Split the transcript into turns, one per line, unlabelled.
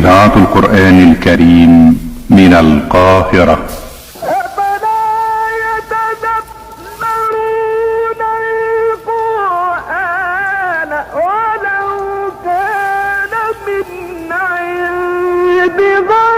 إذاعة القرآن الكريم من القاهرة.
أفلا يتدبرون القرآن ولو كان من عند غير